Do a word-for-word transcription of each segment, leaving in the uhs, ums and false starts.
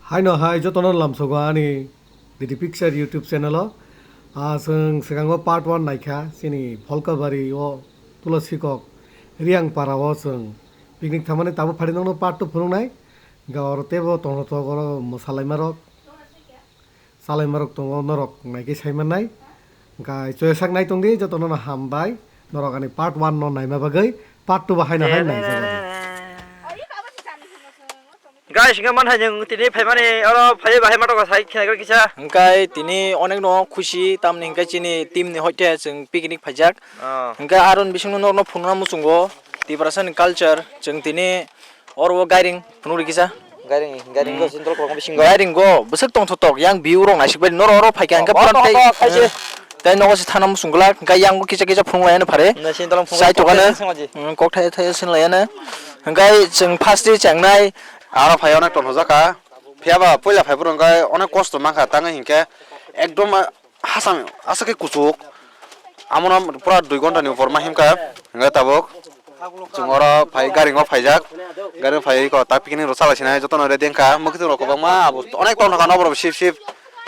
Haino hai jotono lamsogo ani Didi Picture YouTube channel o. Ah, chwng swkango part one naikha, chini Pholkabari o Tulasikok Riang para o chwng picnic thangmani, tabuk phari nokno part two phunuknai. Ga oro teibo tongthok oro mwsalaimarok, chalaimarok tongo, norok naikhe saimannai. Ga choyasak nai tongdi, jotono no hambai. Norok ani part one no naima bagwi part two bo haino hai naijago. Guys, hingke manthai nwng tini phaimani oro phaiwi bahai matoka sai khenaikrok kisa. Hingke tini onek no khusi, tamni hingke chini team ni hoite chwng picnic phaijak. Oh. Hingke aron bisingno norokno phunukna muchungo, Tiprasa ni culture, chwng tini oro o gairing phunukri kisa. Gairing, gairing go Hmm. sindol kolokma bisingo. Gairing go bwswk tongthok tok, yang view rok naisik bai norok oro phaikha hingke Oh, pura tong, tei, tong, thaise. Tei nogo se thana muchung glak, hingke yang kisa kisa phunuk lai ano phare. Nasi tolong phunuk Sai tokane. Tokane sing maji. Hmm, kok thai thai sin lai ano. Hingke chwng first day chengnai. Aro phai onek tongthok jaka. Phiya ba puila phai phuru hingke onek kosto mankha, tangwi hingke ekdom, ah, hasam aswk khe kuchuk. Amono pura dui ghonta ni upor ma himkha. Hingke tabuk chwng oro phai, gari o phaijak. Gari o phai ko tak picnic rok chalai sinai jotono ready wngkha. Mwkhwtwng rok kwbangma abo onek tongthok kha, noborok sip sip.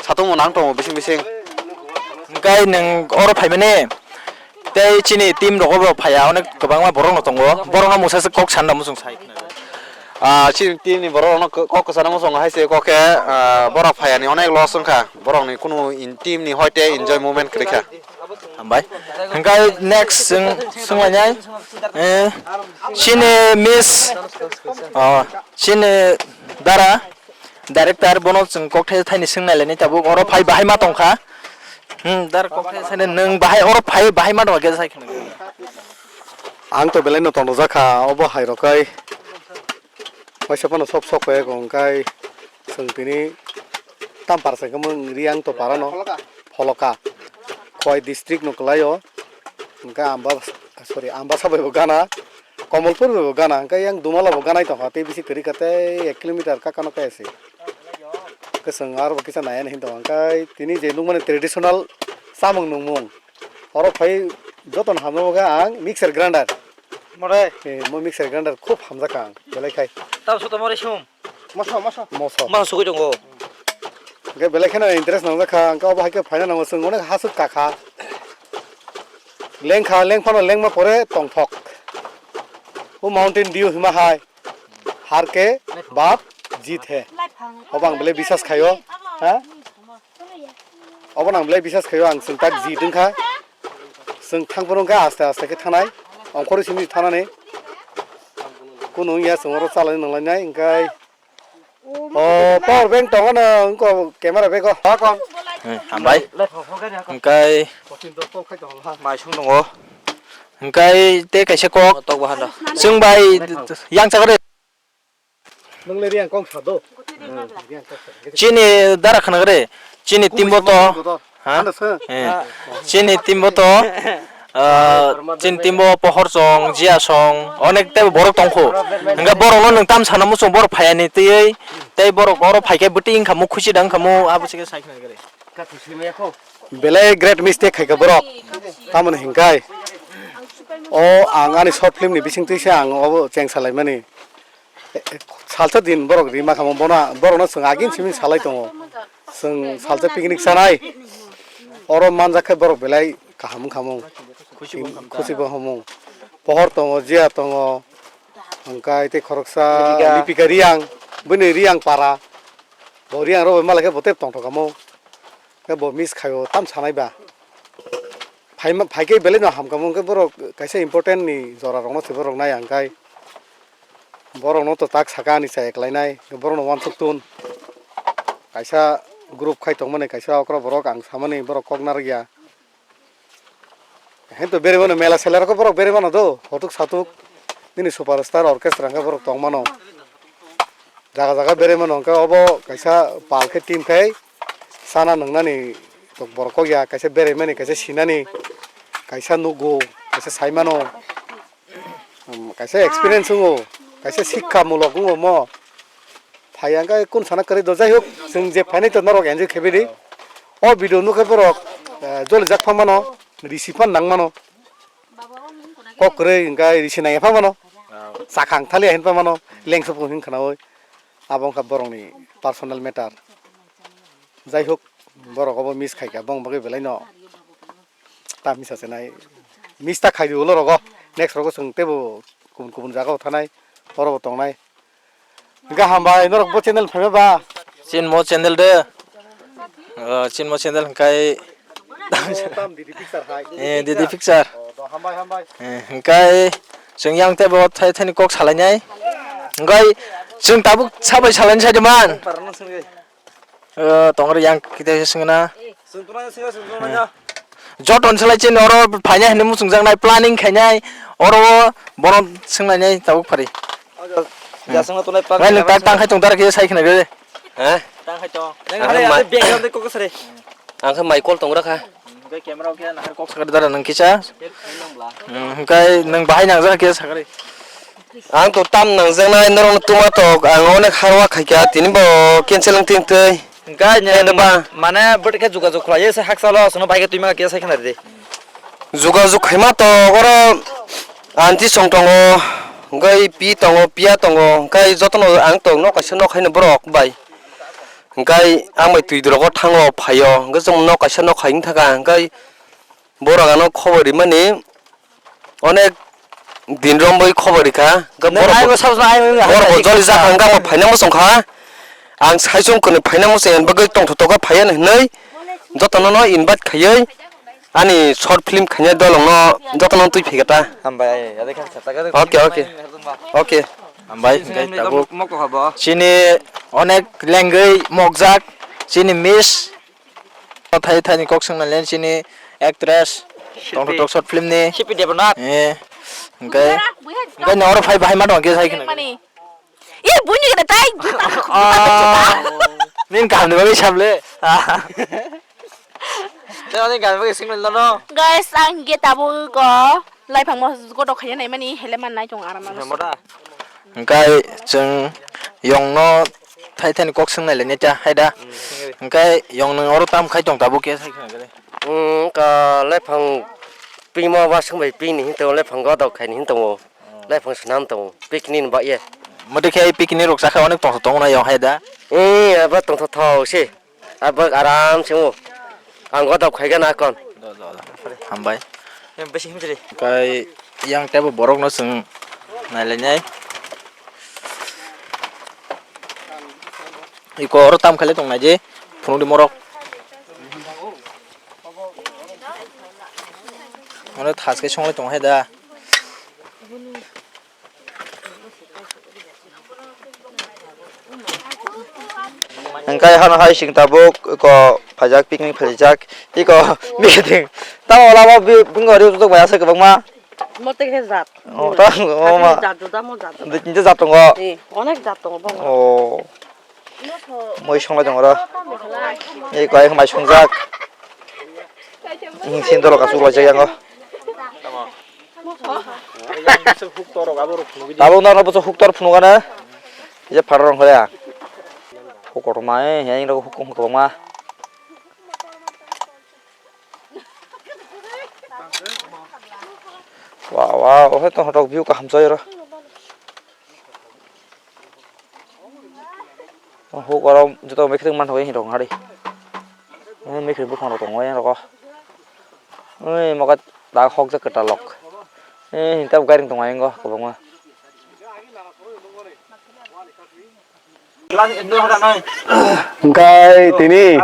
Satung bo nang tongo bising bising. Hingke nwng oro phaimani tei chini team rogo bo phaiya, onek kwbangma borok no tongo, borok no mungsa se kok sanna muchung sai. Ah, chini team ni borok rok no kok kwchana muchung hai se kok khe, ah, borok phaiya ni onek loss wngkha, borok ni kunu in team ni hoite enjoy moment kwrwi kha. Hambai. Hingke next chwng swnglainai, eh, chini miss, oh, chini dara. Director bono chwng kokthai thaini swng nai lainai tabuk, oro phai bahai ma tongkha. Hmm, dar kokthai thaini nwng bahai oro phai bahai ma tongkha khe sai khna. Ang to belai no tongthok jakha obo hai rok kai. Waisa phano sok sok khe kong kai chwng tini tam par sai khe mung ri ang to para no pholoka. Khowai district no kwlai o. Hingke amba, sorry, amba sabai bo gana. Komolpur bo gana, hingke yang Dumala bo ganai tongkha, tei bisi kwrwi kha tei ek kilometer kaka no kaya se. Kwchwng aro bo kisa nai ani hin tongo, hingke tini je nukmani traditional chamung nungmung. Oro phai jotono hamjakgo khe ang mixer grinder. More. Eh, mo mixer grinder khub hamjakha ang, belai khai. Tamo suto more sum. Moso, moso. Moso. Moso sugui tongo. Hingke belai kheno interest nangjakha, hingke obo hai khe phaina nango, chwng onek hasuk kakha. Lengkha, lengphano lengma pore tongthok. O mountain dew hima hai, har ke baad jeet hai. Obo ang belai bisas khaio, ha? Obo ang belai bisas khaio, ang chwng tak jeet wngkha. Chwng thang phuru hingke aste aste khe thanai, ongkhorwi simi thanani. Kunu wngya chwng oro chalai nanglainai, hingke Oh, power bank tongo no, wngko camera bag o. Hakon. Hmm, hambai. Hingkai. Mai sung tongo. Hingkai te kaisa kok. Tok bahanda. Chwng bai yang chakre. Nung le riang kong sado. Chini dara khana gre. Chini timbo to. Ha? Ano sir. Eh, chini team bo to, ah, chini team bo Pohor song, Jia song, onek tei borok tongkho. Hingke borok no nwng tam sana muchung borok phaiya ni twiwi, tei borok oro phaikhe bwtwi wngkha mu, khusi da wngkha mu, abo se khe sai khna gre. Belai great mistake khaikha borok. Tamoni hingkai. O ang ani short film ni bising twi se ang obo cheng salaimani. Salsa din borok rima kamo bono, borokno chwng agin simi salai tongo. Chwng salsa picnic sanai. Oro manjak khe borok belai kaham wngkha mung. Khusi bo wngkha mung. Pohor tongo, Jia tongo. Hwnkhe tei khoroksa Lipika. Lipika Riang, bini Riang para. Bo Riang rok bai malai khe bo tei tongthok kamo. Khe bo miss khaio tam sanai ba. Phaima, phaikhe belai no hamkha mung khe borok kaisa important ni jora rokno se borok nai ang kai. Borok no to tak saka ani chaya kwlai nai, borok no uansuk tun. Kaisa group khai tongmani kaisa okra borok ang samani borok kok narwk ya. Hento berwi mano mela sela rok borok berwi mano do, hotuk satuk. Nini superstar orchestra hwnkhe borok tong mano. Jaga jaga berwi mano hwnkhe obo kaisa pal khe team khai sana nungnani borok kok ya, kaisa berwi mani, kaisa sinani, kaisa nugo, kaisa sai mano. Um, kaisa experience wngo, kaisa sikha mulok wngo mo. Phai ang khe kun sana kwrwi do, jai hok, chwng je phainai to norok enjoy khebi di. O video nukhe borok, eh, jolijak pha mano, risi phan nang mano. Kok kwrwi hwnkhe risi naiya pha mano. Chakhang thaliya hin pha mano, lengso phung hin khnaui. Abo wngkha borokni personal matter. Jai hok, borok obo miss khaikha, bong bagwi belai no ta misa se nai. Miss ta khai di ulo rogo. Next rogo chwng teibo kubun kubun jaga o thanai, oro bo tongnai. Hingkha hambai, norok bo channel phaima ba? Chinmo channel de. O, Chinmo channel hingkai. Tam Didi Picture hai. Eh, Didi Picture. O, do hambai, hambai. Eh, hingkai chwng yang teibo thai thani kok salainai. Hingkai chwng tabuk sabai salaini sai de man. Parano sungwi. O, tongri yang kita sungna. Sungtuna sungna, sungtuna. Joton salai chini oro phainai hinwi muchungjaknai, planning khainai, oro bono swnglainai tabuk phari. Ajo, jasungno tonai plan. Ngai nang tak tang khai tong dara khe sai khna gre. Ha? Tang khai tong. Nang hai ade bag lam de kok sare. Ang khe mai call tong rakha. Hingkai camera o khe nahar kok sakari dara nang kisa. Hmm, hingkai nang bahai nangjak khe sakari. Ang to tam nangjaknai norokno tuma tok, ang onek harwa khaikha, tini bo cancel wng twi twi. Hingkai nang ba? Mane bwtwi khe jogajog khlaiwi se hakchalo aswkno bai khe twima khe sai khna ridi. Jogajog khaima tok, oro aunty song tongo, hingkai pi tongo, piya tongo, hingkai jotono ang tok nok kaisa nok haino borok bai. Hingkai ang bai twi drogo thango phaio, hingke chwng nok kaisa nok hai wng thaka, hingkai borok ano khobor rimani onek din romwi khobor rikha. Hingke borok bo joli jak hingke ang bo phaina muchung kha. Ang saichung kwnwi phaina muchung bagwi tongthotok khe phaiya hinwi jotono no invite khaiwi ani short film khainai dolong no jotono twi phikha ta. Hambai, ade khan sa ta. Okay, okay. Okay. Hambai, hingke tabuk. Chini onek lengwi mokjak, chini miss. Thai thai ni kok swngnai le chini actress. Tongthotok short film ni. Sipi Debnath. Eh, hingke, hingke no oro phai bahai ma dong khe sai khna. Mani. Eh, buini kena tai. Ah, nin kaham ni bagwi sam le. Tei ani kaham ni bagwi sing le no. Guys, ang ge tabuk go. Laifang mo gotok khaina naimani hele man nai tong aram. Hemo da. Hingkai chwng yongno thai thani kok swngnai le neta hai da. Hingkai yong nwng oro tam khai tong tabuk khe sai khna gele. Wng ka laifang pingmo wasung bai pini hin tongo, laifang gotok khaini hin tongo, laifang swnam tongo, picnic ni ba ye. Mwtwi khe picnic rok chakha onek tongthok tongo na yong hai da. Wng abo tongthok thok se. Abak aram se mo. Ang godok khai gana kon. Hambai. Yang besi himjri. Kai yang tebo borok no seng nai le nai. Iko oro tam khale tong nai je. Phunuk di morok. Oro thas ke song le tong hai da. Hingkai hano hai sing tabuk iko phaijak, picnic phaijak, iko meeting. Tamo lama bi-, bingo ri utuk bai asai kwbangma. Mote khe jat. Oh, tamo, oh, ma. Jat juda mo jat juda. Di tinta jat tongo. Eh, onek jat tongo bo. Oh. Moi songlai tongo ro. Iko ai mai songjak. Sindolo kasu lajak yango. Tabuk no, no, bwswk huktor phunukgana. Ye phara rong hoya. Hukor ma, eh, yang rok hukong hukong ma. Wa, wa, ohe to hotok view kaham chai ro. Huk oro joto mekhring manthogo hinwi rok hari. Mekhring buphang rok tongo yang rogo. Oi mogat da hokjak kwtal lok. Hinta gairing tongo ayang o kwbangma. Hingkai tini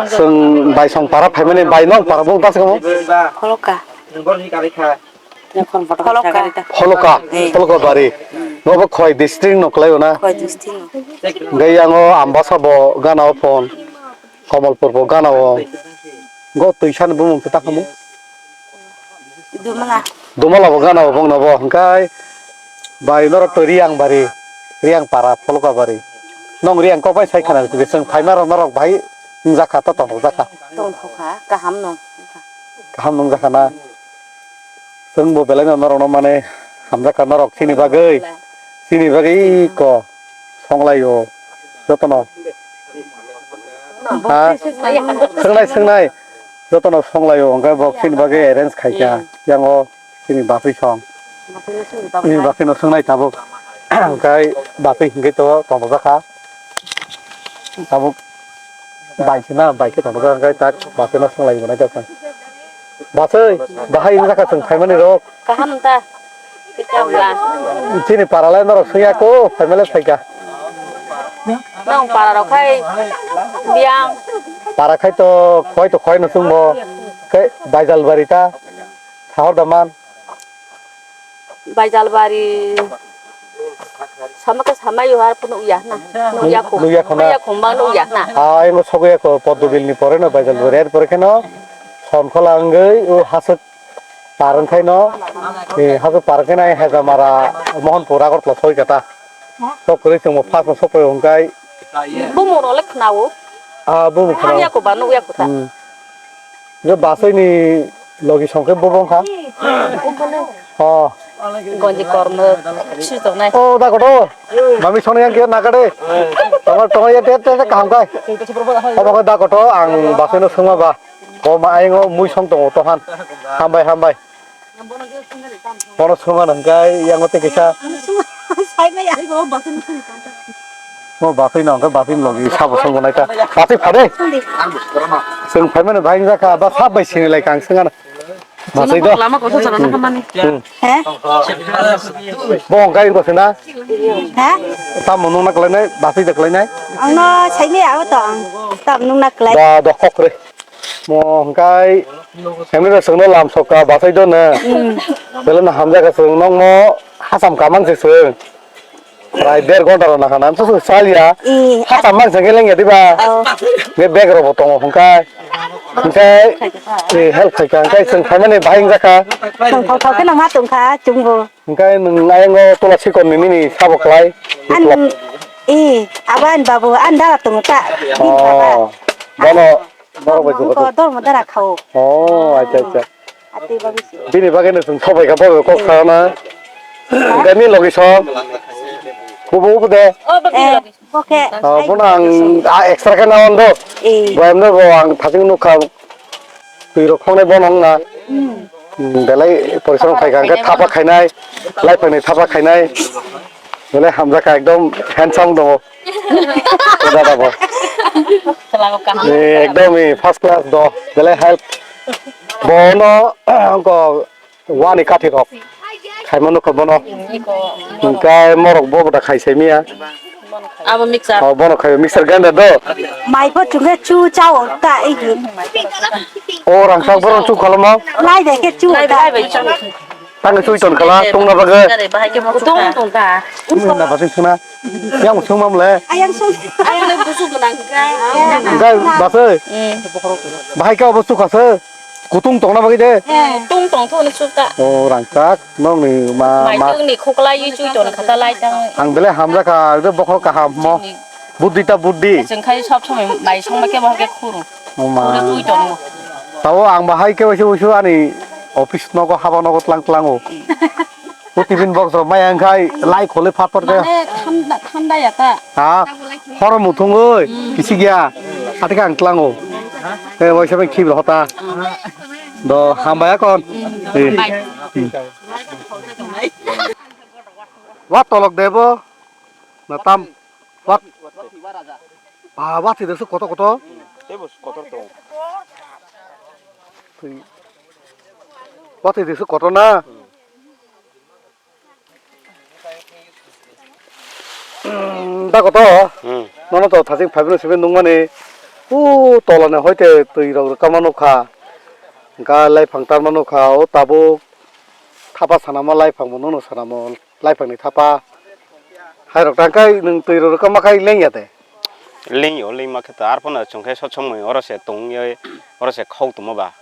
chwng bai song para phaimani bai nong para bung ta se kamo. Kholoka. Kholoka. Kholoka. Eh. Kholoka bari. Nobo Khowai district no kwlai o na. Khowai district no. Hingke yang o Ambasa bo gana o phone. Kamalpur bo gana o. Go twi sani bumung khe ta khamu. Dumala. Dumala bo gana o bong no bo. Hingke bai norok to Riyang bari. Riyang para Kholoka bari. Nong Riyang kok bai sai khana bising phaima rok norok bai wngjakha to tongthok jakha. Tongthokha kaham no. Kaham nung jakha na. Chwng bo belai no norok no mane hamjakha norok chini bagwi. Chini bagwi ko songlai o jotono. Ha? Swngnai, swngnai. Jotono songlai o hwnkhe bo chini bagwi arrange khaikha. Yang o chini bapri song. Chini bapri no swngnai tabuk. Hwnkhe basui hwnkhe to tongthokjak kha. Tabuk bai se na, bai khe tongthokjak, hwnkhe tak basui no swnglai manai kha. Basui, bahai wngjakha chwng phaimani rok. Kaham ta? Tikam la. Chini para lai norok swngya ko, phaimale phaikha. Nong para rok khai biyang. Para khai to khoi to khoi no chwngbo. Khe Baijalbari ta. Sahor da man. Baijalbari. Sama khe sama yo har phano uya na. Nuya ko. Nuya ko na. Nuya ko ma nuya na. Ah, engo sogo ya ko Poddobil ni pore no Baijalbari. Er pore kheno Sonkhola wngwi o Hasuk Par wngkhaino, eh, hajo par wngkhaino ai Hejamara, Mohanpur, Agartala soi kata. Sok kwrwi chwngbo first no sokphai hwnkhai. Bumung rok le khwnao. Ah, bumung khwnao. Hangya ko ba nukya ko ta. Hmm. Je basai ni logi songkhe bobo wngkha. Oh. Gonji kormo sujoknai. Oh, da koto. Mami sona yang khe nagade. Tongma, tongma ya te, te, te kaham kai. Obo khe da koto ang basai no songma ba. Bo ma ayang o mui song tongo tohan. Hambai, hambai. Bono songma nang kai yang o te kisa. Mo bathai no hwnkhe bathai logi sabo song nai ta. Bathai phade. Chwng phaimani bahai wngjakha ba sab bai sini lai kang sengana. Bathai do. Lama kosa chana na hamani. Hmm. He? Bo hwnkhe ko sena. He? Tamo nung na klai nai, bathai da klai nai. Ang no sai me aw to ang. Tam nung na klai. Da do khok re. Mo hwnkhe, hemni bai chwngno lam sokha, bathai do no. Hmm. Belai no hamjakha chwng, nokno hacham kamang se chwng. Prai der ghonta rw nakha na, amsa chwng chaliya. Eh, hacham mang se khe lengya diba? Oh. Be bag rok bo tongo hwnkhe. Hwnkhe, eh, help khaikha, hwnkhe chwng phaimani bahai wngjakha. Chwng thok thok kheno ma tongkha, chwngbo. Hwnkhe nwng ayango tola sikon ni nini sabo klai. An, eh, abo ani babu, ani dara tongo ta. Oh, bono. Borok bai jogajogo. Dormo dara khao. Oh, acha, acha. Atwi bagwi se. Bini bagwi no chwng sobai kha, bo kok sana. Gani logi so. Bubu, bubu de. Oh, babi logi. Boke. Oh, bono ang, ah, extra khe na ondo. Eh. Boyam no bo ang thasing nukha. Twi rok khongnai bono wngna. Hmm. Hmm, belai porishrom khai kha, hwnkhe thapa khainai, laiphangni thapa khainai. Belai hamjakha, ekdom handsome tongo. O dada bo. Chwla bo kaham. Eh, ekdom, eh, first class do. Belai help. Bono, wngkha wani kathi rok. Khaima nukha bono. Hwnkhe morok bo bwta khai sai miya. Abo mixer. Oh, bono khai mixer grinder do. Mai pho chungkhe chu chao ta igi. O rangchak borok chu khalamo. Lai de khe chu ta. Tang chu ton khala tongna bagwi. Kutung tong ta. Na basing suna. Yang sung mam le. Ayang sung. Ayang le busu gwnang kha. Gai basai. Bahai ka busu khase. Kutung tongna bagwi de. Kutung tong thoni suk ta. O rangchak. Nokni ma, mai ma. Tungni khuklai ui chui ton khata lai tang. Ang belai hamjakha, de bokhorok kaham mo. Chini. Buddhi ta buddhi. Chwng khai sob somoi mai songma khe bohor khe khuru. O ma. Khuru chui tongo. Tabo ang bahai khe waisa waisa ani office nogo haba nogo tlang tlango. O tiffin box rok maya wngkhai lai khole phat phat khe. Mane thanda, thanda ya ta. Ha? Horo muthungoi, hmm, kisi gya. Atikha ang tlango. Eh, waisa bai khibra hota. Do hambai akon. Hmm. Eh. Hambai. Hmm. Wa tolok debo. Na tam. Wa. Ba, wa thide su koto koto. Tebo kotor to. Wa thide su koto na. Dago to? Hmm. Nono to thasing phaiphino simi nukmani. U tolani hoite twi rok rwkama nukha. Hwnkha laiphang tarma nukha. O tabuk thapa sanama laiphang bo nono sanamo. Laiphangni thapa. Hairok tangkhai nwng twi rok rwkama khai lengya de? Lengyo, lengma khe to. Arphano chwng khe sot somoi oro se tongwi, oro se khok tongma ba.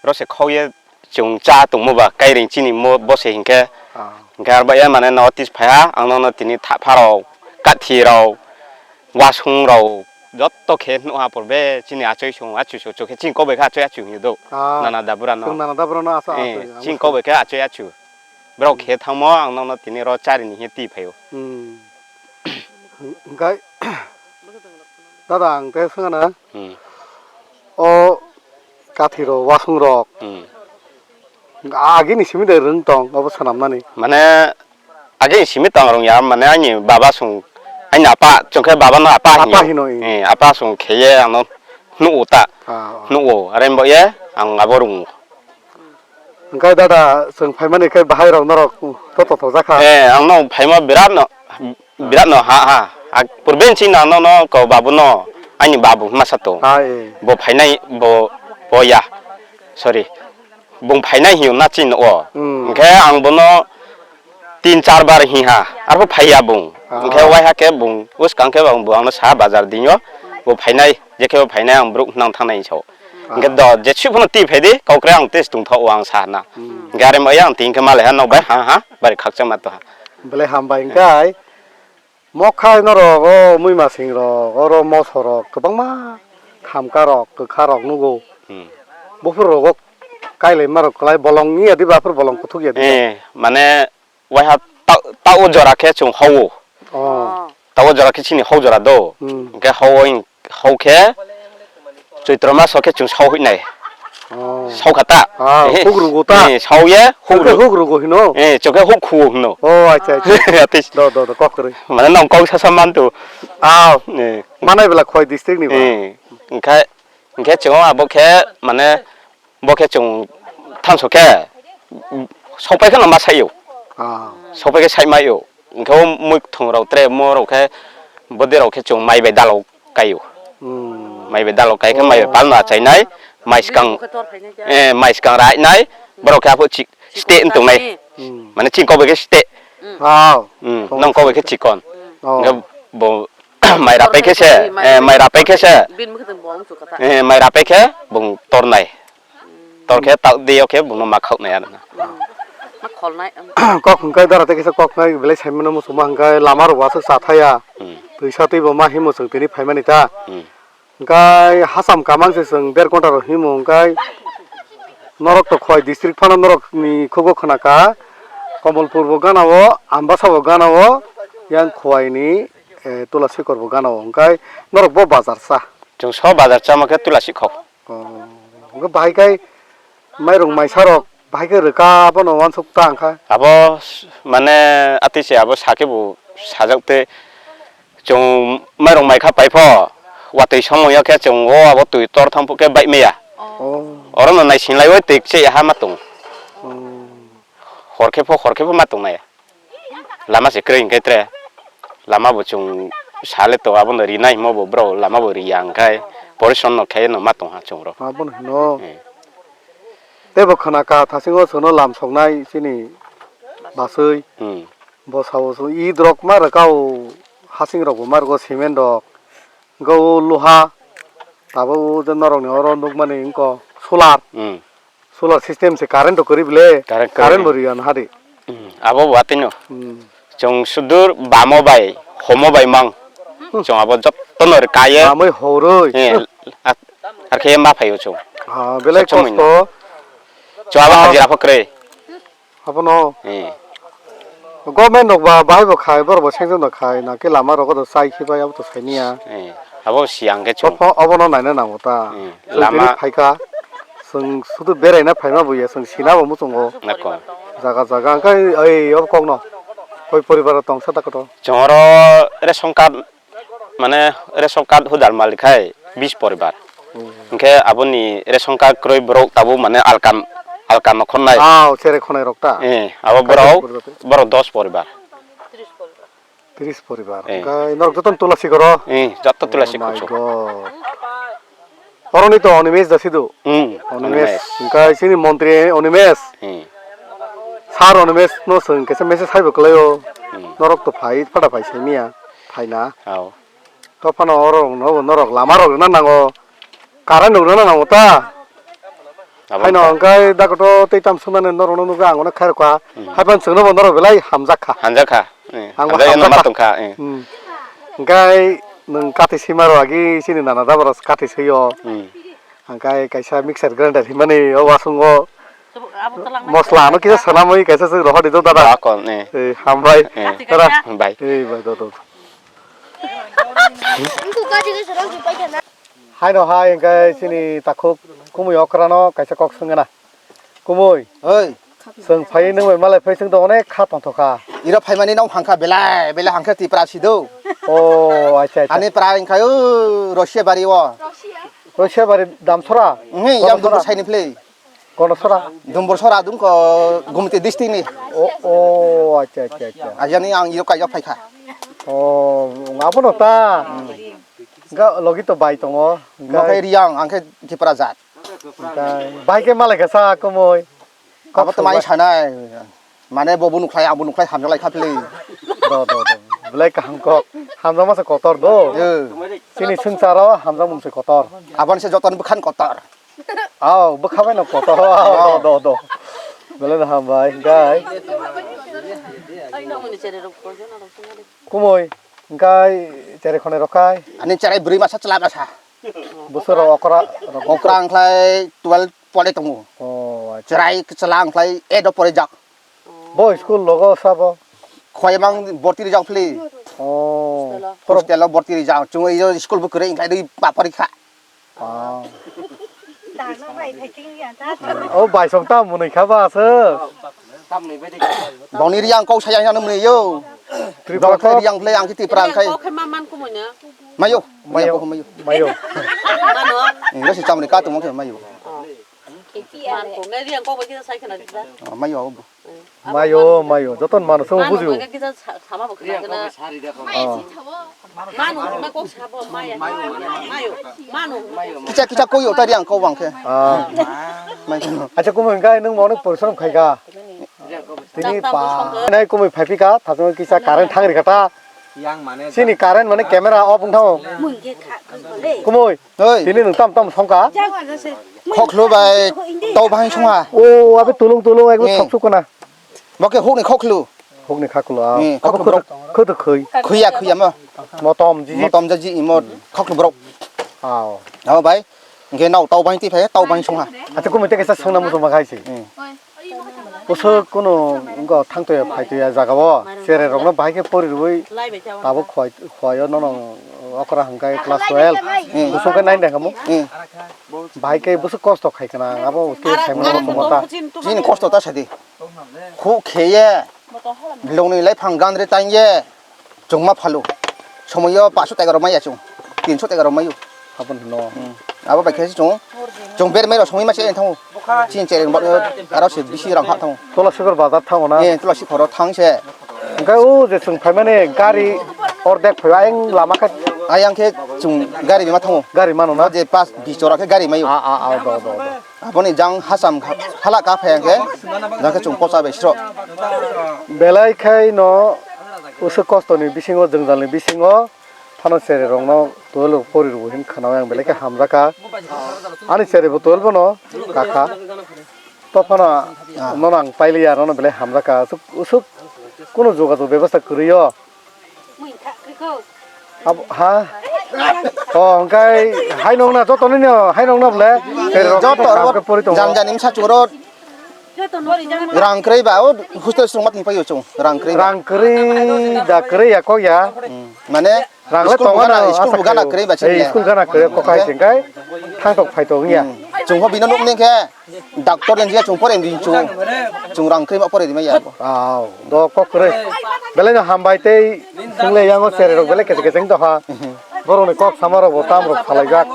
Oro se khok ye chwng cha tongma ba, kairing chini mo bose hinkhe. Ah. Hinkhe arba ya mane notice phaiha, ang nono tini thapha rok, kathi rok, wasung rok, jotto khe nuha porbe chini achoi song, achu so chokhe chini kobai kha achoi achu hinwi do. Ah. Nana dabura no. Chwng nana dabura no asa. Eh, achoi, chini kobai khe achoi achu. Borok khe thangmo ang nono tini ro chari ni he twi phaio. Hmm. Hwnkhe dada ang khe swngana. Hmm. O kathi rok, wasung rok. Hmm. Agini simi de rwng tong, obo swnamnani. Mane age simi tong rung ya, mane ani baba sung, ani apa, chwng khe baba no apa Apa hinyo. Hino, eh. Eh, apa sung kheye ang no nugo ta. Ah, ah. Nugo, are bo ye, ang abo rung. Hwnkhe dada, chwng phaimani khe bahai rok norok to to to jakha. Eh, ang no phaima birat no, birat no ha ha. Ak purben chini ang no no ko babu no, ani babu masa to. Ah, eh. Bo phainai, bo, bo ya. Sorry. Bung phainai hiyo na chin o. Hmm. Hwnkhe ang bono tin char bar hiha, arpho phaiya bung. Ah. Hwnkhe waiha khe bung, uskang khe bung, bung angno sa bazar dinyo, bo phainai, je khe bo phainai ang bruk nang thangnai sao. Ah. Hwnkhe do, je sui phano twi phaidi, kok kre ang test tong tho o ang sa na. Hmm. Hwnkhe are maya ang tin khe malai ha nok bai ha ha, bari khakchang ma to ha. Belai hambai hwnkhe. Mokhai norok o muimasing rok, oro moso rok, kwbangma khamka rok, kwkha rok nugo. Hmm. Buphur rogo kailai marok kwlai bolong ya diba, aphuru bolong kuthuk ya diba. Eh, mane waiha ta-, tao jora khe chwng hao. Oh. Tao jora khe chini hao jora do. Hmm. Hwnkhe hao in-, hao khe Choitro maso khe chwng sao hinai. Oh. Sao kha ta. Ah, eh, huk rugo ta? Eh, sao ye, huk Chokhe ru-, huk rugo hino? Eh, chokhe huk khuo hino. Oh, acha, acha. Ati. Do, do, do, kok kwrwi. Mane nong kok sasa man tu. Ah, eh. Manai bela Khowai district ni ba? Eh, hwnkhe, hwnkhe chwng abo khe, mane, bo khe chwng thanso khe, sopai kheno ma saio. Ah. Sopai khe sai maio. Hwnkhe o mui thwng rok tre mo rok khe, bwdwi rok khe chwng mai bai dalok kaio. Hmm. Mai bai dalok kai khe mai bai palno achainai, mai swkang, eh, mai swkang rainai, borok khe aphuru chik, steh wng tongnai. Hmm. Mane chini kok bai khe steh. Wow. Hmm, nong kok bai khe chikon. Oh. Hwnkhe bo mai rapai khe se, eh, mai rapai khe se. Eh, mai rapai khe bung tornai. Tor khe ta-, de o khe bungno ma khaknai arona. Ma kholnai. Kok hwnkhe dara tei kisa kok hwnkhe belai saimano muchungma hwnkhe lama rok aswk cha thaya. Hmm. Twisa twibo ma himo chwng tini phaimani ta. Hmm. Hwnkhe hacham kamang se chwng der ghonta rok himo hwnkhe norok to Khowai district phano norok ni khugo khwnaka Komolpur bo gana o, Ambasa bo gana o, yang Khowai ni, eh, Tulasikor bo gana o hwnkhe norok bo bazar cha. Chwng so bazar chama khe Tulasikor. Oh, hwnkhe bahai khai mairung maisarok bahai khe rwka abono uansuk ta wngkha. Abo s-, mane atwi se abo sakhe bo sajak tei chwng mairung maikha paipho watwi somoi o khe chwng o abo twi tor thang phuk khe baih maya. Oh. Orono naising lai o twi kche ha ma tong. Oh. Hor khe pho, hor khe pho ma tongnai. Lama se kwrwi hwnkhe tre. Lama bo chwng sale to abono rinai himo bo bro lama bo riya hwnkhe porishrom no khe no ma tongha chwng rok. Abono hino. Hmm. Tei bo khwna ka thasingo chwngno lam soknai chini baswi. Hmm. Bo sabo chwng id rok ma rwkha o hasing rok bo ma rwkha o cement rok. Hwnkhe o luha tabuk o je norok ni oro nukmani wngkha solar. Hmm. Solar system se current rok kwrwi bile. Current kwrwi. Current bo rwya naha di. Hmm, abo bo atwino. Hmm. Chwng sudur bamo bai, homo bai mang. Hmm. Chwng abo jotono kaiye. Bamwi horwi. Eh, at-, arkhe ma phaio chwng. Ah, belai kosto. Chwng abo hajira pho kwrwi. Abono. Eh. Government rok ba bahai bo khai, borok bo sanction rok khai, na khe lama rogo do chai khibai abo to sainiya. Eh, abo siyang khe chwng. Obo-, obono naina nango ta. Eh, chwng lama tini phaikha, chwng sudu beraina phaima buya, chwng sina bo muchungo. Nako. Jaga jaga, hwnkhe ei obo kokno. Koi poribar tong sa ta koto. Chwng oro ration card mane ration card hudar malik khai bis poribar. Hmm. Hwnkhe aboni ration card kwrwi borok tabuk mane alkan, alkan no khonnai. Ah, chere khonai rok ta? Eh, abo borok, borok dos poribar. Tris poribar. Eh. Hwnkhe norok jotono Tulasikoro? Eh, joto Tulasikoro. Oh my God. Oroni to Onimesh da sidu. Hmm, Onimesh. Onimesh. Hwnkhe chini montri Onimesh. Hmm. Sir Onimesh no chwng kaisa message haibo kwlaio. Hmm. Norok to phai, phada phai saimia, phaina. Ao. To phano oro no norok lama rok rwna nango. Current rok rwna nango ta. Abo haino wngkha. Hwnkhe dakoto tei tam swngnani norokno nukha ang ono khairokha. Hmm. Haiphano chwngno bo norok belai hamjakha. Hamjakha. Eh, ang bo hamjakya no ma hamjakha. Tongkha, eh. Hmm. Hwnkhe nwng kathi sima rw agi chini nana da borok kathi swi o. Hmm. Hwnkhe kaisa mixer grinder hinmani o wasungo mosla ano kisa swnamwi kaisa se rohor di do dada. Bakon, eh. Eh, hambai. Eh. Dada. Hambai. Eh, bai do do. Haino hai hwnkhe chini takhuk kumui okrano kaisa kok swngna. Kumui. Oi. Chwng phai nung bai malai phai chwng to onek kha tongthokha. Iro phaimani nong hangkha belai belai hangkha Tipra sido. O acha acha. Ani pra wngkha o Rosia bari o. Rosia bari Damsora. Ngi yam Damsora. Dumbur saini play. Kono sora? Dumbur sora dum ko Gumti district ni. O o acha acha acha. Ajani ang iro kaijak phaikha. O abono ta. Ga logi to bai tongo. Mo khe Riyang ang khe Tipra jat. Bai ke malai kha sa komoi. Abo to mai sanai. Mane bo bo nukhlai ang bo nukhlai hamjak lai kha phili. Do do do. Belai kaham kok. Hamjakma se kotor do. Chini swngcharo hamjakmung se kotor. Aboni se jotono bwkhan kotor. Aw bwkha bai no kotor. Do do do. Belai no hambai gai. Kumoi gai chere khone rokai. Ani cherai bwrwi masa chwla masa. Bwswk rok okra rok. Okra ang khlai twelve pore tongo. O acha. Cherai chwla ang khlai eight o pore jak. Bo school logo sabo. Khoyamang borti rijak phli. O. Hostel o borti rijak. Chungo iyo school bo kwrwi ingkhlai dei papari kha. O. O bai song ta munui kha ba se. Boni riyang kok saya yang munui yo. Tripura kok riyang phli ang kiti prang khai. Kok khe ma man kumui na. Mayo. Mayo. Mayo. Mayo. Mano. English chamni ka tongmo khe mayo. Man ko ngai riyang kok bai kisa sai khana kisa. Mayo. Mayo, mayo, joton mano song bujiu. Mano kisa sama bo khana kena. Mano ma kok sabo maya. Mayo. Mano. Kisa kisa koyo tari ang kok bang khe. Ah. Mayo. Acha kumui gai nung mano porisorom khai ga. Tini pa nai kumui phaipi ka thasung kisa current thang ri kata. Sini current mane camera off wng thango. Kumui. Oi. Tini nwng tam tam songka. Khoklu bai tau bahai songha. O abe tulung tulung ekdom soksuk kana. Bo khe hukni khoklu. Hukni khaklu. Khoklu borok. Khoto khoi. Khuya khuya mo. Motom ji. Motom ji imo khoklu borok. Aw. Aw bai. Nge nau tau bahai ti phai tau bahai songha. Ate kumui te kisa songna muchung ma khai si. Bwswk kunu wngkha thangtoya phaitoya jagao, chererokno bahai khe pori rwui tabuk khwai, khwaio nono okra hwnkhe class twelve. Bwswk khe nine rwkha mo? Bahai khe bwswk kosto khai khna, abo khe saimano khumota. Chini kosto ta sadi. Khu kheye, longni lai phang gandre tangye. Chwng ma phalo. Somoyo paanch sho taka rok maya chwng. Tin sho taka rok mayo. Aboni no. Abo bai khe chwng. Chwng ber mai rok somoi ma che thango. Chin che aro se bisi rang ha thango. Tola sikor bazar thango na. Eh, tola sikor thang se. Engkai o je chwng phaimani gari ordek phai ayang lama khe. Ayang khe chwng gari ma thango. Gari mano na. Je pas bis jora khe gari mayo. A a a do do do. Aboni jang hasam hala ka phai khe. Jang khe chwng pocha bai sro. Belai khai no. Usuk kostoni bisingo, jwngjalni bisingo phano chererokno twelve pori rwbo hin khwnao ang belai khe hamjakha. Ani cherebo twelve no kakha. To phano nono ang pailiya, nono belai hamjakha. Usuk, usuk kunu jogajog bebostha kwrwi o. Abo, ha? O, hwnkhe hai nokna joto nini o, hai nokna bole chererok joto kaham khe pori tongo. Jang jani msa churo. Rang kwrwi ba o hostel srwngma tong paio chwng. Rang kwrwi ba. Rang kwrwi da kwrwi ya kok ya. Hmm. Mane rang le school tongo gana, na school asa gana kwrwi ba chini. School gana kwrwi kok hai sing kai. Thang tok phai tok ya. Hmm. Chwng ho bino nuk ning khe doctor engineer chwng pore di chwng. Chwng rang kwrwi ma pore di ma ya. Aw, do kok kwrwi. Belai no hambai tei swngle yango chererok belai kecheng kecheng doha. Borokni kok samarok bo tamrok salaijak.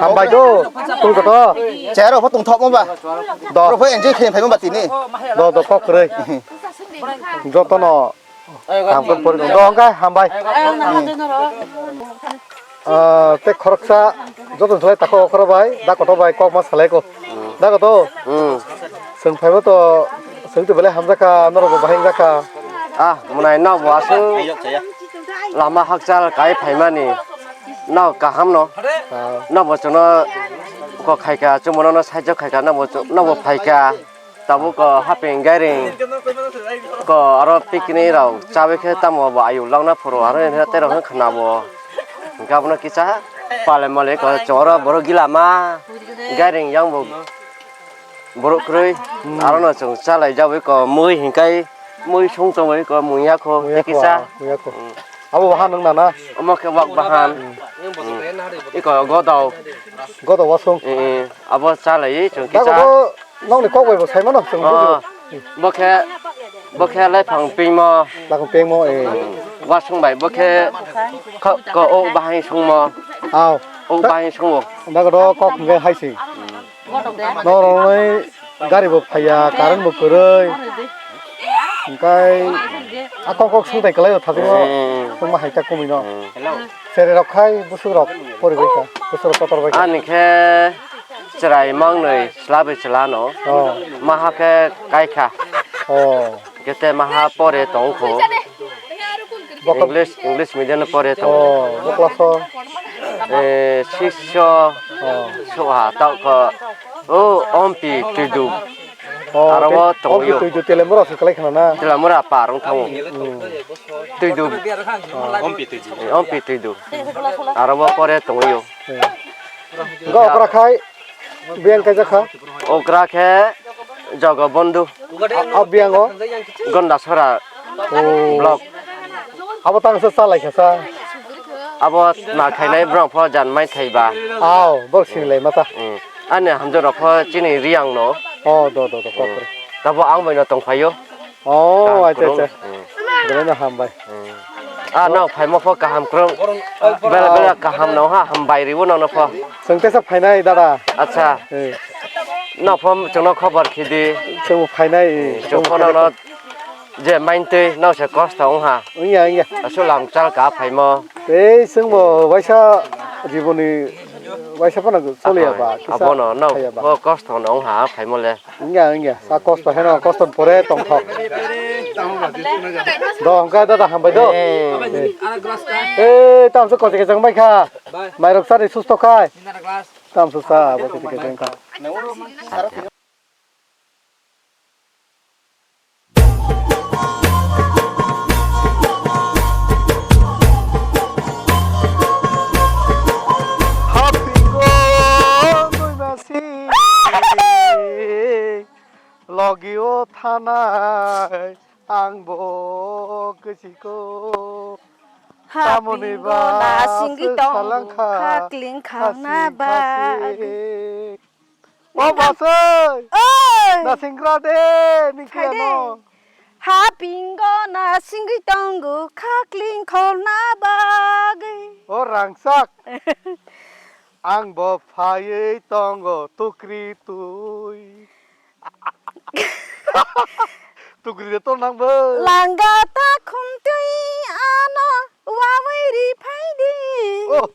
Hambai do, tong koto. Chero pho tongthok mo ba. Do. Ro pho enjoy khe phai mo ba tini. Do do kok kwrwi. Jotono. Hamkon pori do hwnkhe hambai. Ah, te khoroksa joto salai tako khoro bai, da koto bai kok ma salai ko. Da koto. Hmm. Seng phaibo to, seng to belai hamjakha, norok bo bahai jakha. Ah, munai no bo aswk lama hakchal kai phaimani. No kaham no. Ah. No bo chwngno kok khaika, chwngno no saijo khaika, no bo chw-, no bo phaika. Tabuk ko hapeng gairing ko aro picnic rok chawi khe tamo bo ayuk langna phuru aro tei rok khna bo. Hwnkhe abono kisa pale mole ko choro borok gila ma gairing yang bo borok kwrwi. Hmm. Aro no chwng chalai jagwi ko mui hinkai mui song tongwi ko mui yakho tei kisa. Mui yakho. Hmm. Abo bahan wng nana? Omo khe wak bahan. Hmm. Hmm. Iko godao. Godao wasung. Eh, eh. Abo chalai chwng kisa. Nokni kok bai bo sai mano chwng bujigo. Bo khe, bo khe laiphang pingmo. Laphang pingmo, eh. Wasung bai, bo khe ko, ko o bahai sungmo. Aw. O bahai sungo. Dago do kok hingke hai se. Norok noi gari bo phaiya, current bo kwrwi. Hingkai a kok kok sungtai kwlai o thajok o. Hmm. Tongma hai ta kumui no. Hmm. Sere rok khai busuk rok pori bai kha. Busuk rok kotor bai kha. Ani khe chwrai mangnwi chwla bai chwla no. Oh. Maha khe kai kha. Oh. Kete maha pore tong kho. Bokol- English, English medium no pore tong. Oh, bo class o? Eh, six o. Oh. Soha tau ko. Oh, ompi tuidu. Oh, aro te-, o tong ompi yo. Tuidu telemura se kalai khana na? Telemura par wng thango. Hmm. Tuidu. Oh. Ompi tuidu. Eh, ompi tuidu. Aro o pore tong yo. Hmm. Ga okra khai. Biyang kaijak kha? Okra khe Jogobondhu. A, a biyang o? Gondasora. Oh. Block. Abo tang sa salai kha sa? Abo na khainai borok pho jan mai thaiba. Aw, borok sinilai mata. Hmm. Ani hamjwk rok pho chini Riyang no. Oh, do, do, do, kok. Hmm. Tabo ang bai no tong phaio. Oh, acha, acha. Hmm. Belai no hambai. Hmm. Ah, no, phaimo pho kaham kwrwng. Bela, bela kaham no ha, hambai riwo no, no pho. Chwng tesa phainai, dada. Acha. Eh. No pho chwngno khobor khidi. Chwng phainai, eh, chwng pho no, no je maintwi, no se kosto wng ha. Wngya, wngya. Asu lam chal ka phaimo. Tei chwngbo waisa jiboni waisa phano choliya ba, kisa abono, no, khaya ba. Pho kosto no wng ha phaimo le. Wngya, wngya. Sa kosto heno, kosto ni pore tongthok. Do, hwnkhe dada hambai do. Eh. Eh, tamso koche kechang bai kha. Mairok sari susto khai. Tamso sa, abo koche kechang kha. Hapingo noima si logi o thanai ang bo kwchiko. Tamoni ba nasingwi tongo, kha kling khangna bagwi. O basoi. Oi. Nasingra de, nini khe ano. Hapingo nasingwi tongo, kha kling khorna bagwi. O rangchak. Ang bo phaiwi tongo tukri twi. Tukri de ton nang bo. Langa ta khumtwi ano wawi ri phaidi. Oh.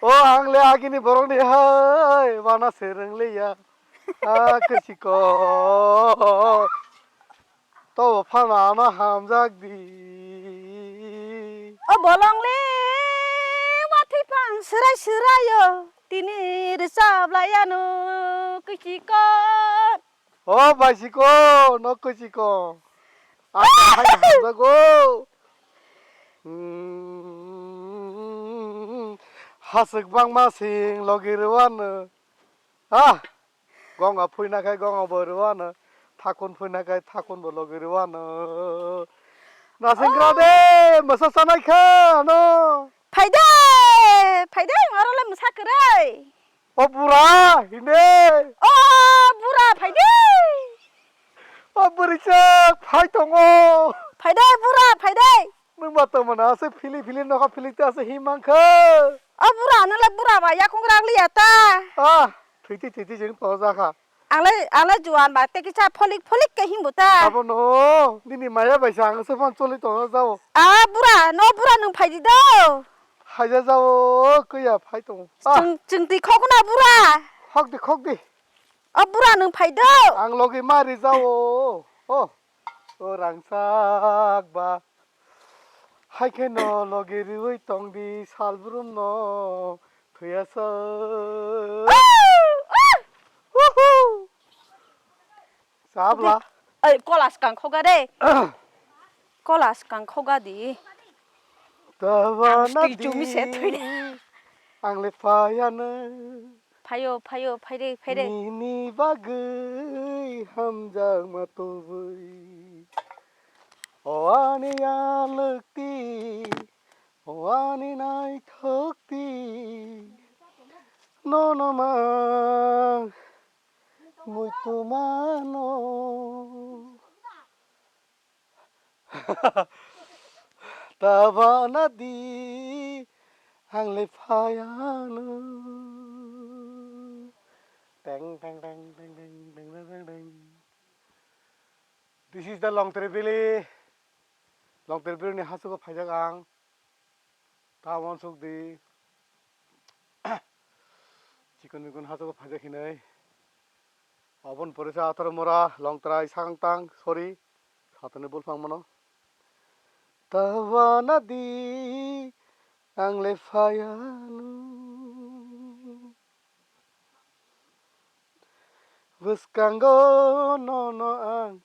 O ang le agini borok ni hai wana se rwng le ya. A kwchiko. To phano ano hamjak di. O bolong le wathwi pang swrai swrai o. Tini rwchap lai ano kwchiko. O baisiko, no kwchiko. Ang hai hamjago. Hmm, haswk bangma sing logi rwano. Ah, gonga phuina khai gonga bo rwano. Thakun phuina khai thakun bo logi rwano. Nasingra de, mwsa sanai kha no. Phaide, phaide, aro le mwsa kwrwi. O bura, hinde. O bura, phaide. O bwrwi chwk phai tongo. Phaide, bura, phaide. Nwng ba tongmani aswk phili phili nokha phili tei aswk him mankha. O bura, nwng le bura ba yakung rak liya ta. Ah, thwitwi thwitwi jeng tongjakha. Ang le, ang le juan ba tei kisa pholik pholik khe himbo ta. Abono, nini maya bai se ang se phone choli tongna jao. Ah, bura, no bura nwng phaidi do. Haija jao, kwiya phai tongo. Ah. Chwng, chwng twi khokna bura. Khok di, khok di. O bura nwng phai do. Ang logi ma ri jao. Oh, o rangchak ba. Hai khe no logi riwi tong di sal brum no thwiya sa. Ah! Ah! Woohoo! Sabla. Ai, kolas kang khoga de. Kolas kang khoga di. Tabana di. Ang le payana. Phaio, phaio, phaide, phaide. Nini bagwi hamjakma tubui. O ani alwkti, o ani naithokti. Nono mang. Muitu mano. Tabana di ang le phayano. Teng, teng, teng. This is the Longtri Valley. Longtri Valley ni hachugo phaijak ang. Ta uansuk di. Chikon mikon hachugo phaijak hinwi. Obon porisa atharo mora Longtrai sakang tang, sorry. Satani bulphang mano. Tabana di ang le phayano. Bwskango nono ang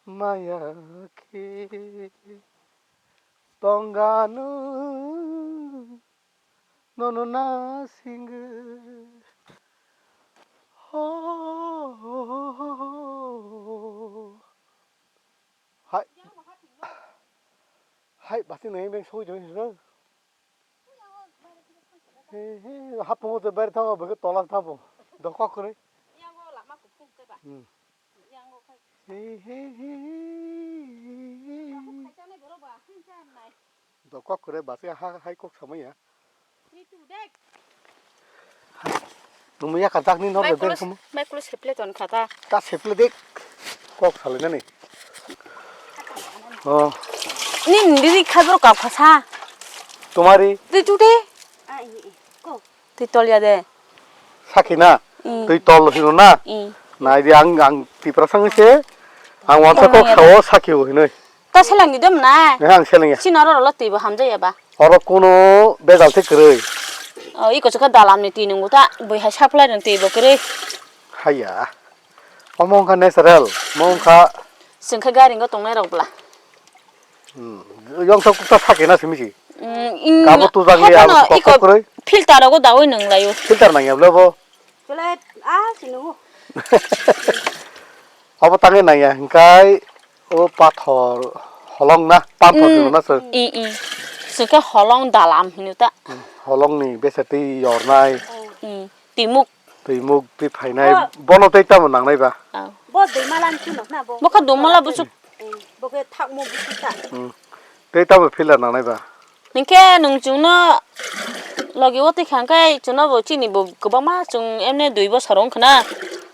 maya khe tongano nono nasingo. Ho, ho, ho, ho, ho. Hai. Hai, basi nai beng soi joi soi. He, he, hapung o je bari thango, beke tola thango. Dokok kore. Yango lama kupung teba. Hmm. Yango kai. He, he, he, he. Kaisa nai borok ba, hinsa nai. Dokok kore, basi ha, hai kok samaya. Ni tu dek. Nungmu ya kajak ni nok Mai beng kulo, kumu. Mai kulo seple ton khata. Ta seple dek. Kok salai nani. Oh. Ni ni di khabor kap khasa. Tumari. Di tu de. Ah, i, i. Ko. Twi tol ya de. Sakhi na? Mm. Twi tol hino na? Mm. Nai di ang, ang Tiprasa wngwi se. Ang wansa kok sao sakhi o hinoi. Ta seleng ni dom na? Ne ang seleng ya. Chini oro rolo twi bo hamjaya ba. Oro kuno bejal te kwrwi. O, iko chukha dalam ni twi nungo ta. Bui hai supply ni twi bo kwrwi. Haiya. Omo wngkha natural. Mo wngkha. Chwng khe gari wngkha tongnai rok bla. Hmm. Yong sa kukta sakhe na simi si. Mm, in, Kabo tu jang ya, hephano abo iko kokok kwrwi. Filter rogo dawi nung layo. Filter nang ya bla bo. Chole, ah, sinu. Abo tangai nang ya, hingkai o pathor holong na, pathor Mm, sinu na sir. I, i. Sike holong dalam hinu ta. Hmm, holong ni bese twi yornai. Mm. Timuk. Twi muk twi phainai, Oh. Bono tei tamo nangnai ba? Oh. Bo dui mala ni chunok na bo. Bo kha dui mala buchuk. Eh, bo khe thakmo buchuk ta. Hmm. Tei tamo filter nangnai ba? Hinkhe nung chwngno logi o twi kha khe chwngno bo chini bo kwbangma chwng emne dui bosor wng khna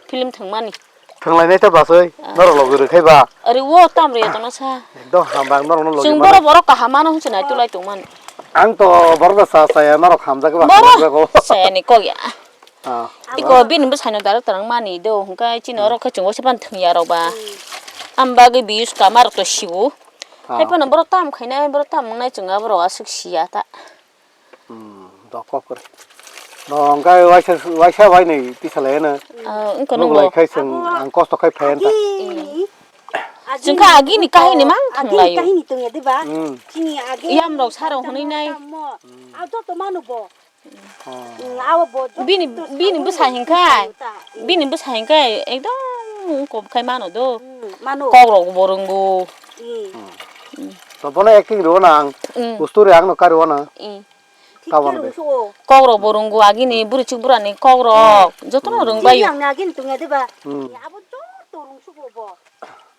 film thwngmani. Thwnglainai ta basoi, Ah. Norok logi rwkhai ba? Ari o tam rw ya tongna sa. Ekdom hamrang norok no logi Chwng mano. Borok borok kaham mano hwnse nai tulai tongmani. Ang to borok no sa saya norok hamjak ba Borok hamjak ba ko. Saya ni kok ya. Ah. Iko bini bwsai no daro twrwng mani do hwnkhe chini oro khe chwng waisa phano thwngya rok ba. Am bagwi bius kama rok to siwo. Ah. Hai phano borok tam khainai borok tam wngnai chwng aborok aswk siya ta. Hmm, dok kok kwrwi. No hwnkhe waisa waisa wainwi tisalai no. Ah, wngkha nukhlai nungbo. Khai chwng ang kosto khai phai ta. Agi. Chwng kha agini kahini mang Agini thanglaio. Kahini tongya diba? Hmm. Chini agi. Yam rok sarok hwnwi nai. Tamo. Ah, joto manu bo. Oh. Mm, abo bo joto Bini, to bini sawi bwsa ni hinkhai, ta. Bini bwsa hinkhai ekdom kok khai mano do. Mm, mano. Kok rok bo rwngo. Mm. Mm. To bono acting rw na ang. Mm. Usturi ang no kari wana. Mm. Thik Tabon khe de. Rwngsugo. Kok rok bo rwngo agini bwrwi chuk bwrani kok rok. Mm. Jotono Mm. rwngbaio. Chini ang ni agini tongya diba? Mm. Abo joto rwngsugo bo.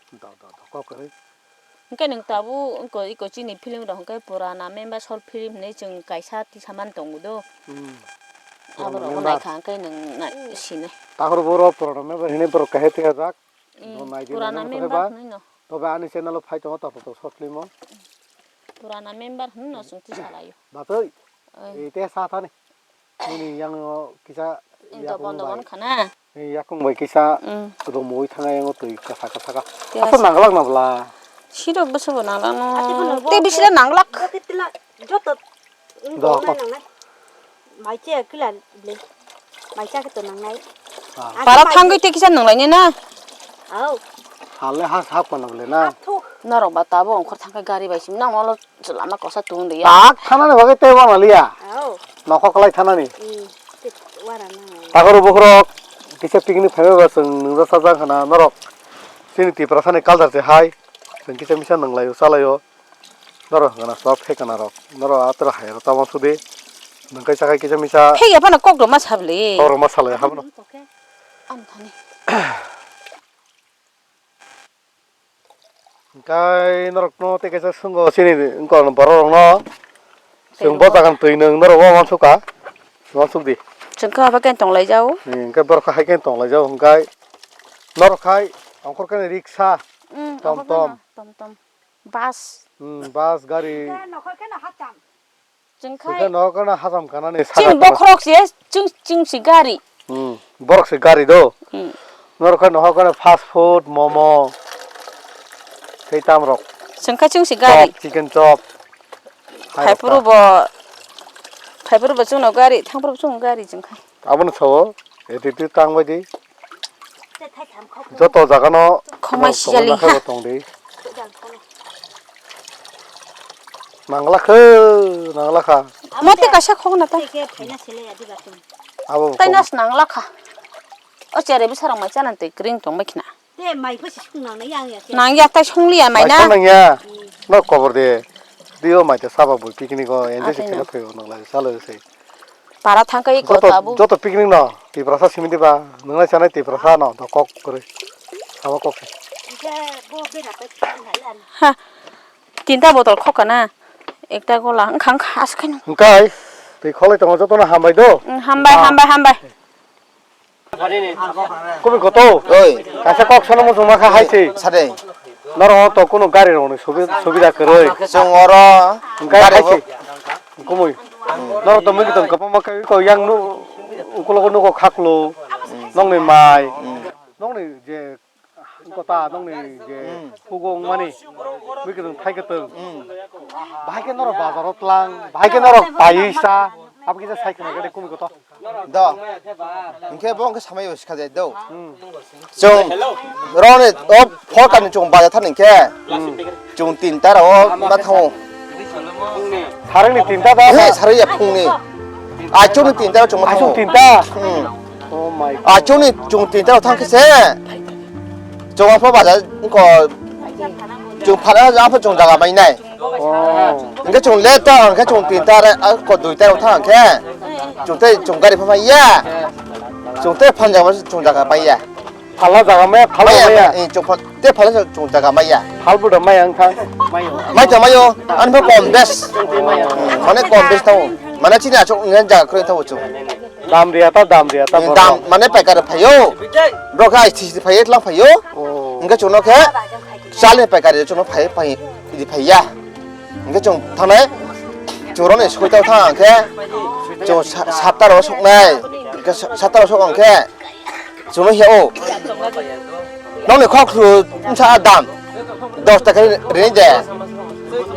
Da, da, da, kok kwrwi. Hwnkhe nwng tabuk wngkha iko chini film rok hwnkhe purana member short film hinwi chwng kaisa tisamani tongo do. Hmm. Abo rokno naikha hwnkhe nwng nai-, sinai. Takhor boro purana member hinwi borok kahai tei ajak. Hmm, Bo naidi purana nainani member ba. Hinwi no. Tobe ani channel o phai tongo takhor short film o. Purana member hinwi no chwng tisalaio. Batwi. Oi. Ei, te sa thani. Nini yang o kisa Dobon yakung dobon bai. Khana. Ei, yakung bai kisa Mm. Rumui thanga yang o twi kasa kasa ka. Te Asa as- nanglak na bla. Sirok bwsabo nanglak no. Ati bono bo Te bisira nanglak. Bo te tila joto Do, nai ko. Nangnai. Mai che kila le. Mai cha khe to nangnai. Ah. Para thangwi te kisa nanglaini na. Au. Hale has hap kono bole na. Athu. Norok ba tabo ongkhor thangkhe gari bai sim nang molo. Lama kosa tung de ya. Tak thanani bagwi tei wana liya. Oh. Nokho kwlai thanani. Hmm. Tik wana na. Takhoro bukhurok kisa picnic phaibai ba chwng nwngjak sajak khana norok. Chini Tiprasani culture se hai. Chwng kisa misa nwnglaio chalaio. Norok hwnkhe na sok phek kana rok. Norok atwra hai rok tamo sudi. Nwngkai chakhai kisa misa. Phek ya phano kok rok ma sabli. Kok rok ma salai habno. Ang thani. Hwnkhe norokno tei kaisa swngo chini wngkha borok rokno. Chwng bo jagan twi nwng norok bo uansukha. Uansuk di. Chwng khe abo khe tong laijao. Hmm, hwnkhe borok hai khe tong laijao hwnkhe norok khai ongkhor khe riksa. Hmm, tom abo tom. Tom tom. Bus. Hmm, bus gari. Chwng khai. Chwng khai no kana hajam kana ni chwng saga bokhorok se chwng chwng si gari. Hmm, borok se gari do. Hmm. Norok khai no kana fast food, momo. Tei tam rok. Chwng khai chwng si gari. Chop, chicken chop. Hai rok ta. Phaiphuru bo, phaiphuru bo chwng no gari, thangphuru bo chwng gari chwng khai. Abono sao, attitude tang bai di. Joto jaga no khongmai sijali khe bo tong di. Nangla khe, nangla kha. Mote kaisa khok na ta. Abo tai nas nangla kha. O chere bwsarok mai chana twi kring tong bai khna. Te mai pho se sung nang nai yang ya se. Nang ya tai sung liya mai na. Mai sung nang ya. Hmm. No kobor de. Dio mai ta saba bui picnic o enjoy se khela phai o nang lai salo se. Para thang kai ko ta bu. Joto picnic no Tiprasa simi diba. Nang lai chanai Tiprasa no to kok kore. Sabo kok se. Ike bo bera pa. Ha. Tinta botol khok kana. Ekta gola wngkha wngkha aswk khe no. Wngkai. Twi kholai tongo joto no hambai do. Hmm, hambai hambai hambai. Kumi koto. Oi. Kaisa kok sono muchung ma kha hai se. Sade. Norok to kuno gari rok ni subi-, subida kwrwi. Chwng oro hwnkhe gari hai se. Kumui. Norok to mui kiton kwbangma khe ko yang nu ukulogo nugo khaklo. Nokni mai. Nokni je kota nokni je hugo wngmani. Mui kiton thai kiton. Bahai khe norok bazaro tlang. Bahai khe norok paiwi sa. Abo kisa sai khna gade kumi koto. Do. Hwnkhe bo hwnkhe samai bo sikha jai do. Hmm. Chwng roni o phorkani chwng baja thani khe. Hmm. Chwng tinta rok ma thango. Sarangni tinta da. He, sarang ya phungni. Achukni tinta rok chwng ma thango. Achuk tinta. Hmm. Oh my God. Achukni chwng tinta rok thang khe se. Chwng apha baja ko chwng phara apha chwng jaga bai nai. Oh. Hwnkhe chwng le ta, hwnkhe chwng tinta re, a, ko duita rok thang khe. Chwng tei chwng gari pha ya. Chwng tei phan jaga chwng jaga bai ya. Phala jaga maya, phala maya. Eh, chwng pha-, tei phala chwng jaga bai ya. Phal buda maya wngkha. Mai ta mayo, ani pha kom bes. Hmm, mane kom bes tao. Mane chini achuk ngen jaga kwrwi tao chwng. Dam riya ta, dam riya ta, eh, borok. Dam, mane paikar phaio. Borok khe I T C phaio, tlang phaio. Oh. Hwnkhe chwngno khe chal ni paikar chwngno phai, phai, idi phaiya. Hwnkhe chwng thangnai, chwng roni soi tao thang khe, chwng sa-, satta rok soknai. Hwnkhe sa-, satta rok sok hwnkhe, chwngno hiya o. Nokni khok thru wngsa dam. Dos taka rini de.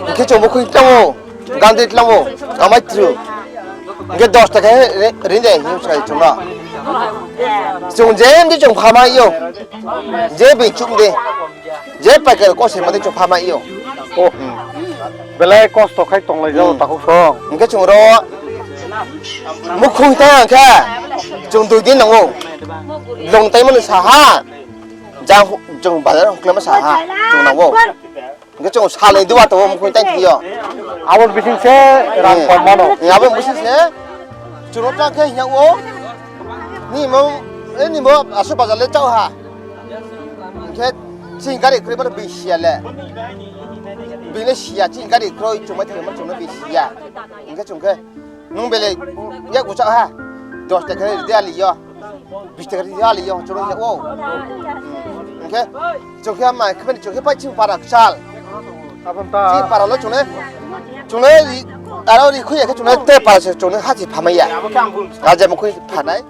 Hwnkhe chwng bo khwi tlango. Gandri tlango. Amai thru. Hwnkhe dos taka ri-, rini de. Hwnkhe sai chwngno. Chwng je mdi chwng phama yo. Je bi chum de. Je paikar ko se madi chwng phama yo. Oh. Belai kosto khai tonglai jao takhuk song. Hwnkhe chwng ro. Mukhung ta hwnkhe. Chwng dui din nango. Longtai mani saha. Jang hu-, jang bazar huklema saha. Chwng nango. Hwnkhe chwng salni duwa tongo mukhung tai thwiyo. Aboni bising se rang kom mano. Eh, aboni bising se chwng ta khe hiya o. Ni mo, eh, ni mo asu bazar le chao ha. Hwnkhe chini gari kwrwi mano bisiya le. Bini siya chini gari kwrwi chwng bai thwima chwngno bisiya. Hwnkhe chwng khe Nwng belai yak buchak ha. Dos taka ridi ali yo. Bis taka ridi ali yo. Chwng ya o. Hwnkhe chwng khe ma khe chwng khe pai chwng para chal. Abon ta. Chwng para lo chwng ne. Chwng ne aro ri khuya khe chwng ne te para se chwng ne hachi phamaya. Raja mukhui phanai.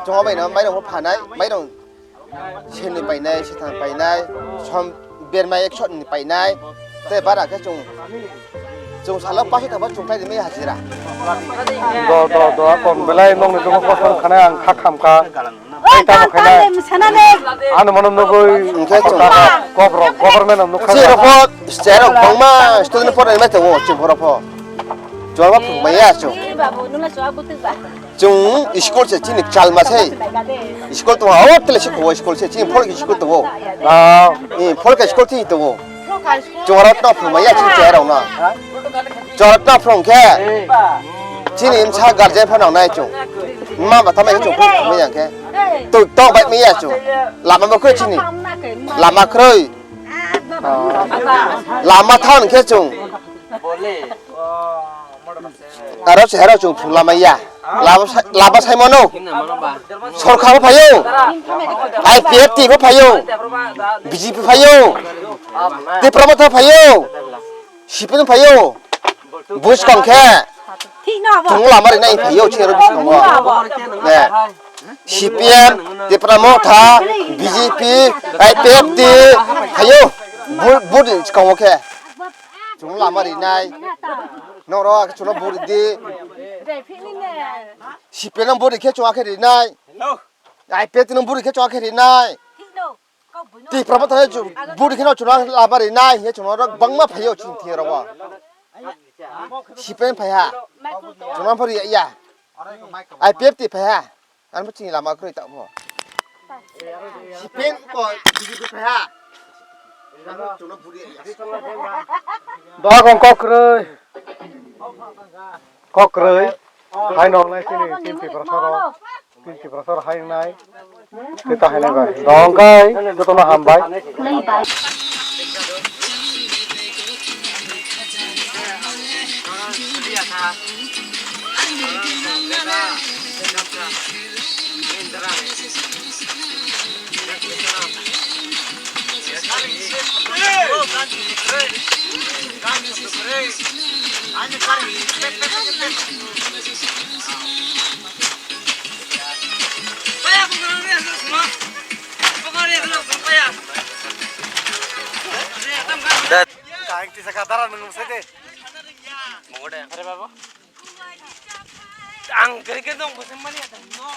Chwng bai no mai no phanai. Mai no Seni painai, sethang painai, som berma ekshot ni painai, tei bara khe chwng, chwng salo paso tangma chwng khlai rimai hajira. Do, do, do, kon belai nokni jokho kosong khanai ang kha khamkha. Tei tamo khainai. Ano mano nugui hwnkhe chwng kobrok, government no nukha. Chwng rokho, chwng rok bangma student pornai mai tongo chwng borok pho. Chwng ma phung maya chwng. Chwng school se chini chalma se. School tongo, o tele se kobo school se, chini folk school tongo. Ah. Eh, folk school chini tongo. Chwng aro tong phung maya chini chwng rok no. Chwng aro tong phung khe. Chini msa guardian phano nai chwng. Ma ba tama chung phung thangmai ya khe. Tu tok bai mi ya chung. Lama bo khroi chini. Lama khroi. Lama than khe chung. Aro se hero chung phung lama ya. Lama sai, lama sai mano. Sorkar bo phayo. I P F T bo phayo. B J P phayo. Tipra Motha phayo. Sipin phayo. Buskang khe. Thikno abo. Chung lama rinai phayo chero buskang bo. Thikno abo. Ne. C P M, Tipra Motha, B J P, I P F T phayo. Bu-, budi buskang khe. Chung lama rinai. Noro chung budi. C P M nang budi khe chung khe rinai. I P F T nang budi khe chung khe rinai. Tipra Motha budi kheno chuna lama rinai, he chuna rok bangma phaio chini thia rogo. C P M phaiha. Chuna phari ya. I P F T phaiha. Ano chini lama kroi ta bo. C P M ko B J P phaiha. Chuna budi ya. Dok ongko kroi. Kokroi, hai nong nai chini, chini Tiprasoro, chini Tiprasoro hai nai. Tei ta hai nai bai. Dong kai, jotono hambai. Ang kiri kiri dong, bosan mani ada. No.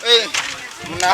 Ei, muna.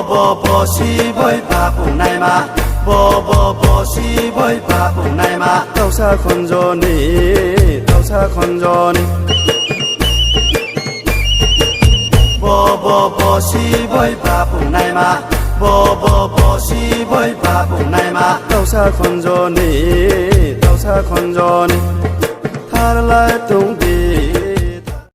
Bo bo si boi bapung naima. Bo bo bo si boi bapung naima. Tausa khonjoni, tausa khonjoni. Bo bo bo si boi bapung naima. Bo bo bo si boi bapung naima. Tausa khonjoni, tausa khonjoni. Tharlai tung